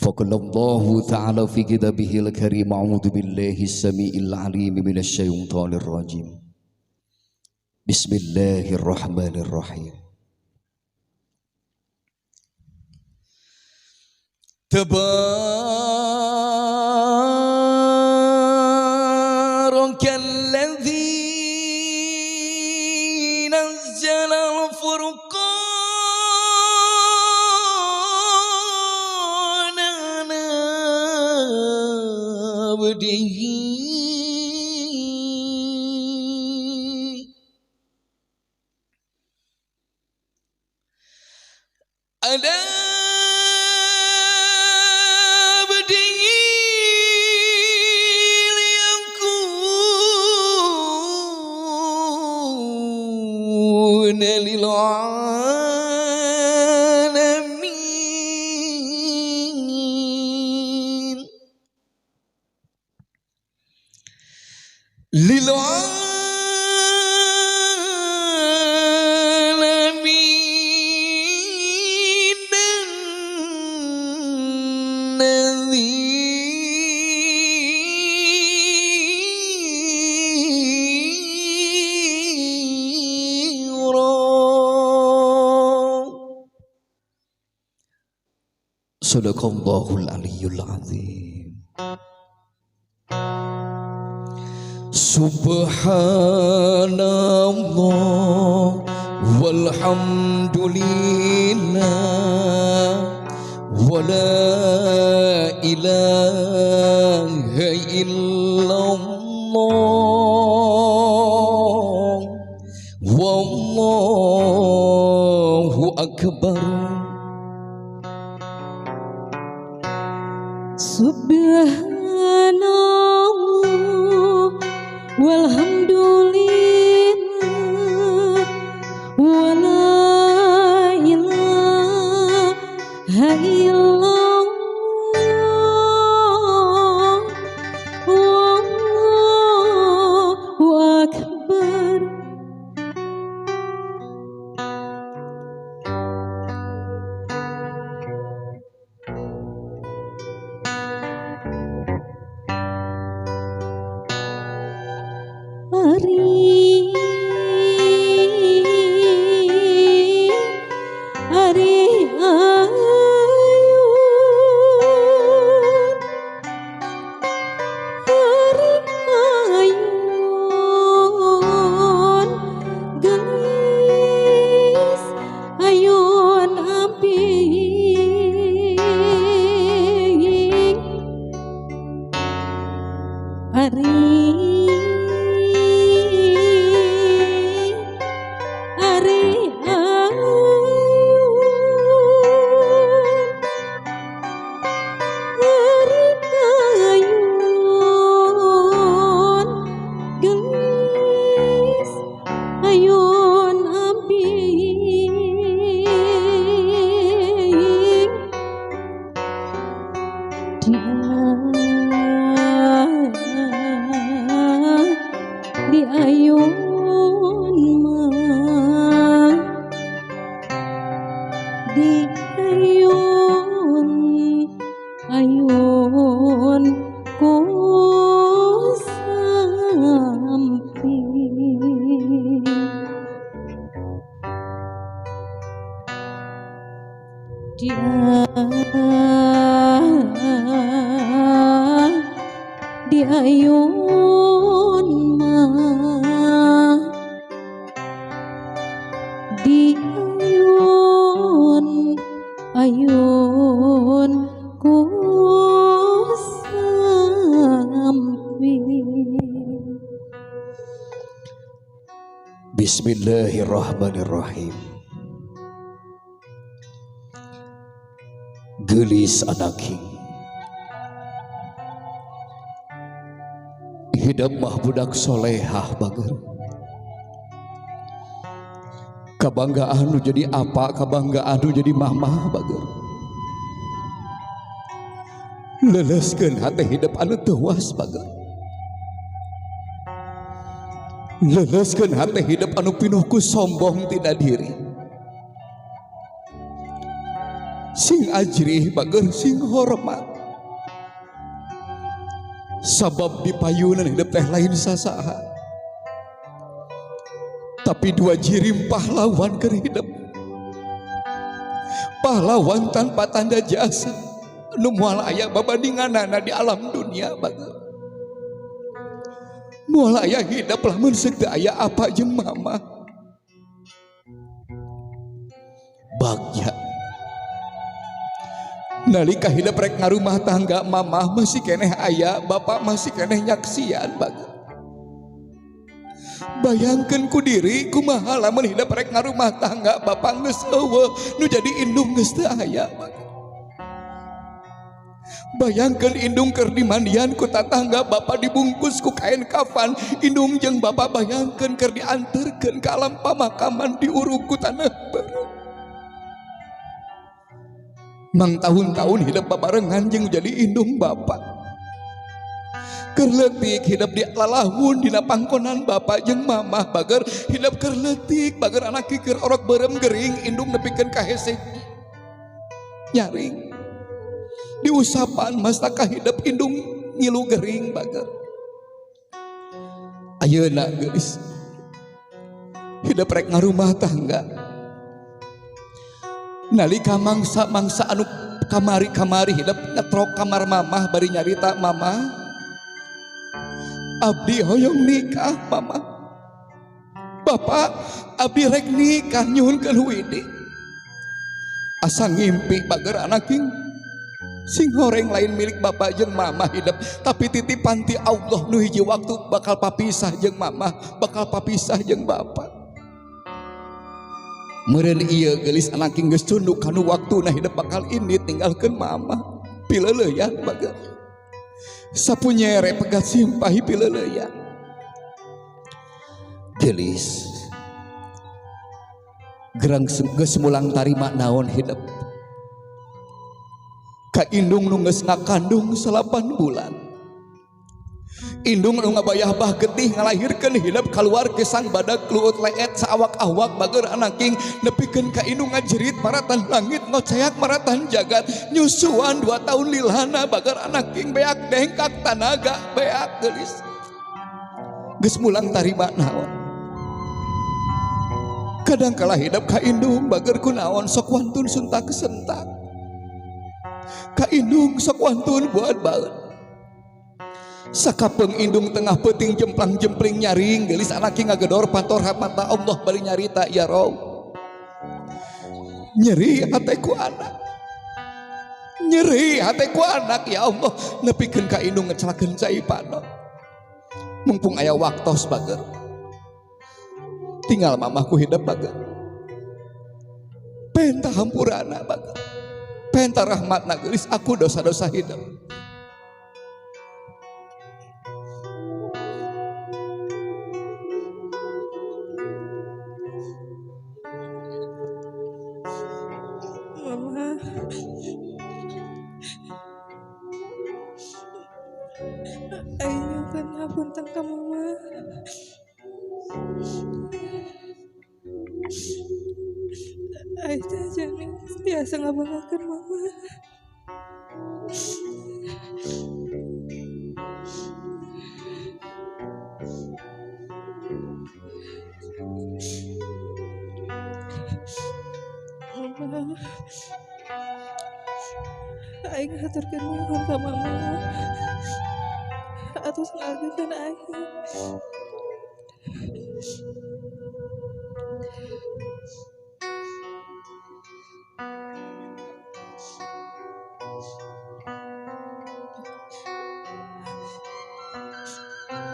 Faqala Allahu ta'ala fi kitabihil karim, a'udzu billahi samiil alim minasy syaithanir rajim. Bismillahirrahmanirrahim. Tabarakalladzi nazzala al-furqana ala 'abdihi ala 'abdihi liyakuna lil 'alamin lil 'alamin nadhira. Sadaqallahul aliyyul azim. Subhanallah walhamdulillah wala ilaha illallah wallahu akbar. Subhanallah walhamdulillah wala ilaha illallah wallahu akbar. Ari ari ayun, ari ayun gelis ayun amping, ari ari ayun, ari ayun gelis ayun amping, di ayun mah, di ayun ayun ku samping. Di ayun mah, di ayun ayun ku samping. Bismillahirrahmanirrahim. Gelis anaking hidup mah budak solehah bager. Kabanggaan nu jadi apa, kabanggaan nu jadi mamah bager. Leleskeun hate hidup anu teuas bager. Leleskeun hate hidup anu pinuh ku sombong tina diri. Sing ajrih bager, sing hormat, sabab di payunan hidup teh lain sasaha, tapi dua jirim pahlawan keur hidup, pahlawan tanpa tanda jasa nu moal aya babandinganana di alam dunia. Bager, moal aya hidup lamun seuk teu aya apa jeung mama. Bagja, nalika hidup rek ngarumah tangga, mamah masih keneh aya, bapak masih keneh nyaksian. Bager, bayangkan ku diri kumaha lamun hidup rek ngarumah tangga, bapak geus euweuh, nu jadi indung geus teu aya. Bayangkan indung keur dimandian ku tatangga, bapak dibungkus ku kain kafan, indung jeung bapak bayangkan keur dianterkeun ka alam pamakaman, diuruk ku tanah beureum. Mang tahun-tahun hidup babarengan jeung jadi indung bapak. Keur leutik hidup di lalahun dina pangkonan bapak jeung mamah. Bager, hidup keur leutik bager, anak keur orok beureum gering, indung nepikeun ka hese nyaring diusapan mastaka hidup indung ngilu gering. Bager, ayeuna geulis hidup rek ngarumah tangga, nalika mangsa-mangsa anu kamari-kamari hidup ngetrok kamar mamah bari nyarita, "Mama, abdi hoyong nikah. Mama, bapak, abdi rek nikah, nyuhunkeun widi." Asa ngimpi bager anak king. Sing horeng lain milik bapak jeung mama hidup, tapi titipan ti Allah nu hiji waktu bakal papisah jeung mama, bakal papisah jeung bapak. Meureun ieu geulis anak king geus cunduk kanu waktuna hidup bakal indit ninggalkeun mama. Pileuleuyan bager, sapu nyere pegat simpahi pileuleuyan. Geulis, gerang geus mulang tarima naon hidup ka indung nu geus ngakandung 9 bulan, indung nu ngabayah-bah getih ngalahirkeun hidup, kaluar gesang badag luut leet saawak-awak. Bager anak king, nepikeun ka indung ngajerit maratan langit, ngoceak maratan jagat, nyusuan 2 tahun lilana. Bager anak king, beak dengkak, tanaga beak. Geulis, geus mulang tarima naon. Kadang kala hidup ka indung bager, kunaon sok wantun suntak sentak ka indung, sok wantun buat baeud. Sakapeung indung tengah peuting jemplang jempling nyaring, geulis anak ngagedor pantor mata Allah bari nyarita, "Ya Rob, nyeri hateku anak, nyeri hateku anak, ya Allah." Nepikeun ka indung ngecelakeun cai panon. Mumpung aya waktos bager, tinggal mamahku hidup bager, penta hampurana bager, penta rahmatna. Geulis, aku dosa-dosa hidup. Mama. Aing nyuhunkeun hapunten ka mama. Aing teh jani biasa ngabanggakeun mama. Mama. Aing haturkeun nuhun ka mama atos ngagekeun aing.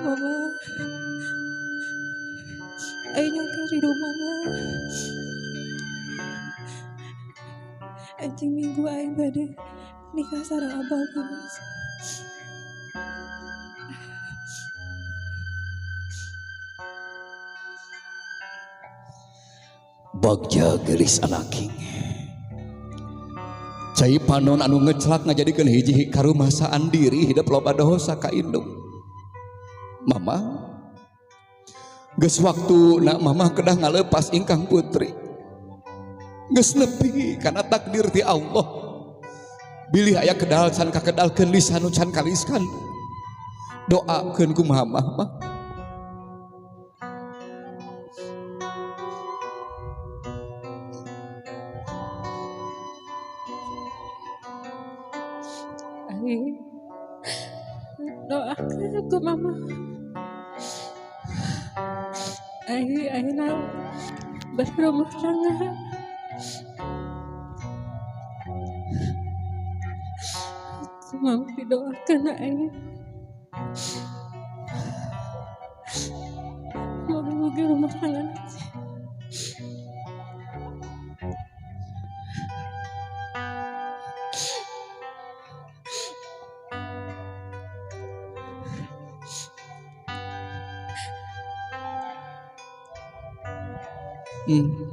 Mama. Aing nyuhunkeun ridho mama. Enjing minggu aing bade nikah sareng Abah Gus. Bagja geulis anaking, cai panon anu ngecelak ngajadikeun hiji karumasaan diri hidup loba dosa ka indung. Mama, geus waktu nak mama kedah ngalepas ingkang putri, geus nepi kana takdir ti Allah. Bilih aya kedal can kakedalkeun lisan nu can kaliskan. Doakeun ku mamah mah. Ai doakeun ku mama. Ai ayeuna berumah tangga. Ku mama didoakeun ai. Moga-moga rumah tangga nanti.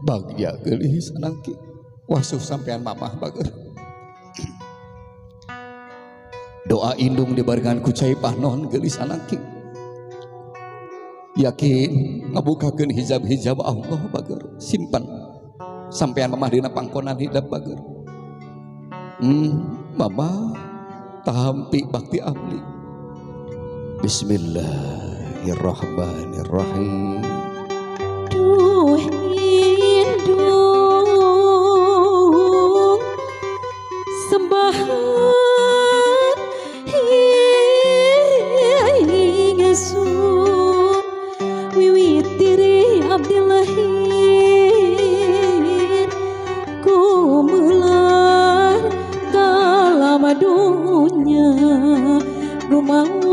Bagja geulis anangki. Wasuh sampean mamah bager. Doa indung dibarengan ku cai panon geulis anangki. Yakin ngabukakeun hijab-hijab Allah bager. Simpan sampean mamah dina pangkonan hidap bager. Mama tampi bakti abdi. Bismillahirrahmanirrahim. Duh indung sembahan ingsun wiwit diri abdi lahir kumelar kalam dunya rumaos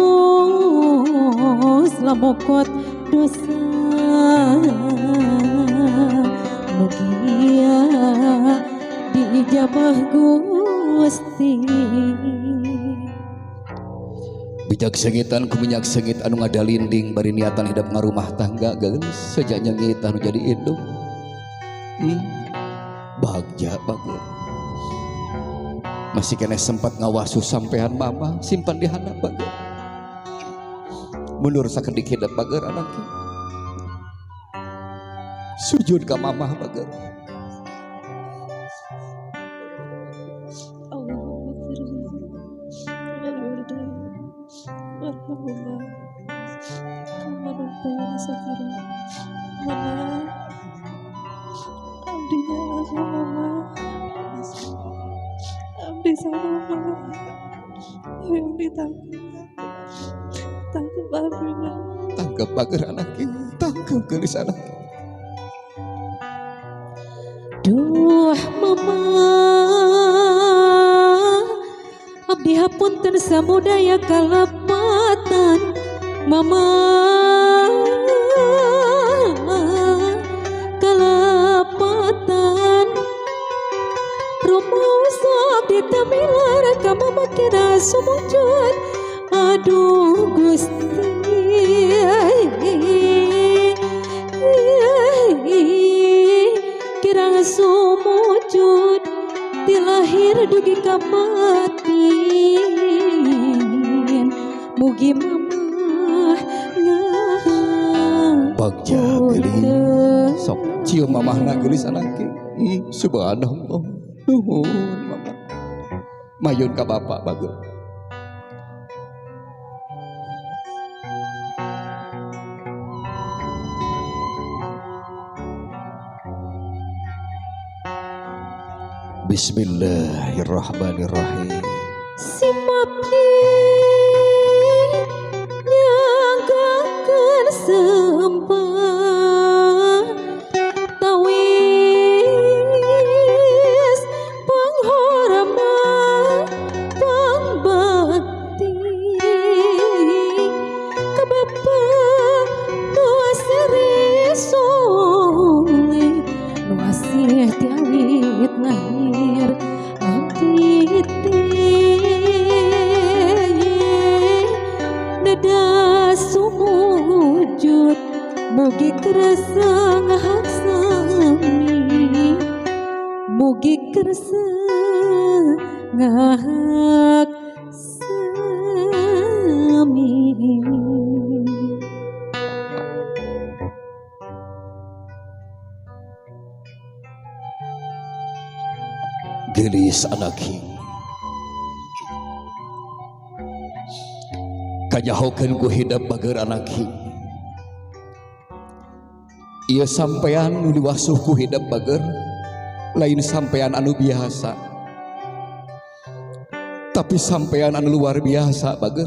lamokot dosa mugia diijabah Gusti. Bijak sengitan ku minyak sengit anu ngadalinding bari niatan hidup ngarumah tangga geus sejak nyengit anu jadi indung. Bagja bager. Masih keneh sempat ngawasuh sampean mama simpan di handap bager. Mundur sakedik hidup bager anaknya. Sujud ka mamah bager. Allahumma kama rabbayani shaghira. Mama, abdi nyala mama, abdi salah mama, abdi tangkap, tangkap abdi mama. Tangkap bager anaknya, tangkap geulis anaknya. Duh mama, abdi hapunten samudaya kalepatan mama, kalepatan rumus abdi tamilar ka mama kira sumujud. Aduh Gusti, kirang sumujud dilahir dugi ka batin. Mugi mamah ngahapunten. Bagja geulis sok cium mamahna geulis anakki. Subhanallah. Nuhun mama. Mayun ka bapak bager. Bismillahirrahmanirrahim. Simapli nyanggakeun sembah tawis panghormat pangbakti ka Bapa nu asri soleh nu asih ti awit lahir abdi teh neda sumujud mugi kersa ngahaksami, mugi kersa ngahaksami. Geulis anak king. Kanyahokeun ku hidep bager anak king. Ieu sampean nu diwasuh ku hidep bager lain sampean anu biasa, tapi sampean anu luar biasa bager.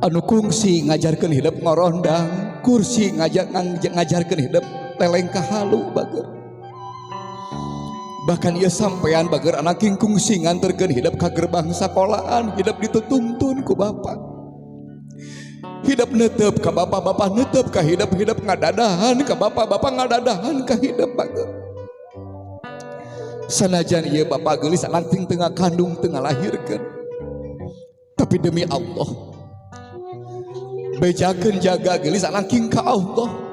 Anu kungsi ngajarkeun hidep ngorondang, kursi ngajarkeun hidep leleng kahalu bager. Bahkan ieu sampean bager anak king kungsi nganterkeun hidep ka gerbang sakolahan, hidep ditutuntun ku bapak. Hidep netep ka bapak, bapak netep ka hidep, hidep ngadadahan ka bapak, bapak ngadadahan ka hidep bager. Sanajan ieu bapak geulis anak ting tengah kandung tengah lahirkeun, tapi demi Allah bejakeun jaga geulis anak king ka Allah.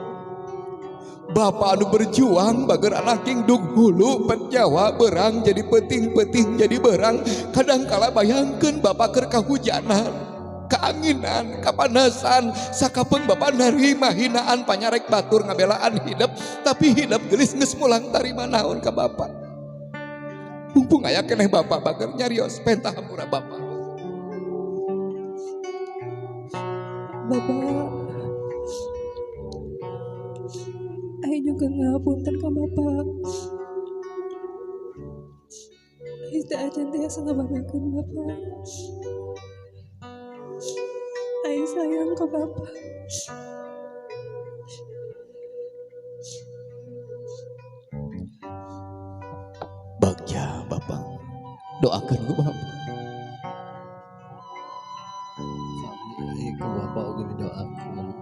Bapak anu berjuang bager anak king dug hulu pet nyawa berang jadi peting-peting jadi berang. Kadang kala bayangkeun bapak keur kahujanan, keanginan, kapanasan, sakapeung bapak narima hinaan panyarek batur ngabelaan hidup, tapi hidup geulis geus mulang tarima naon ka bapak. Mumpung aya keneh bapak bager nyarios pentah hampura bapak. Bapak, aing juga ngapunten ka bapak. Aing teh acan tiasa ngabanggakeun bapak. Aing sayang ka bapak. Bagja bapak, doakan ku bapak. Sami ku bapak oge didoakeun.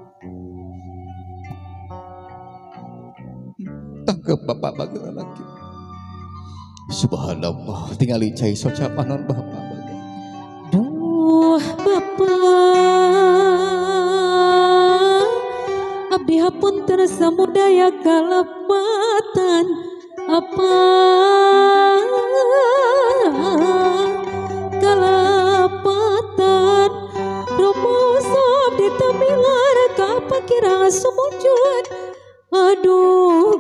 Tangkep bapak bager anak. Subhanallah, tingali cai soca panon bapak bager. Duh bapak, abdi hapunten samudaya kalepatan apa kalepatan rumus abdi teu milar ka pakirang sumujud. Aduh.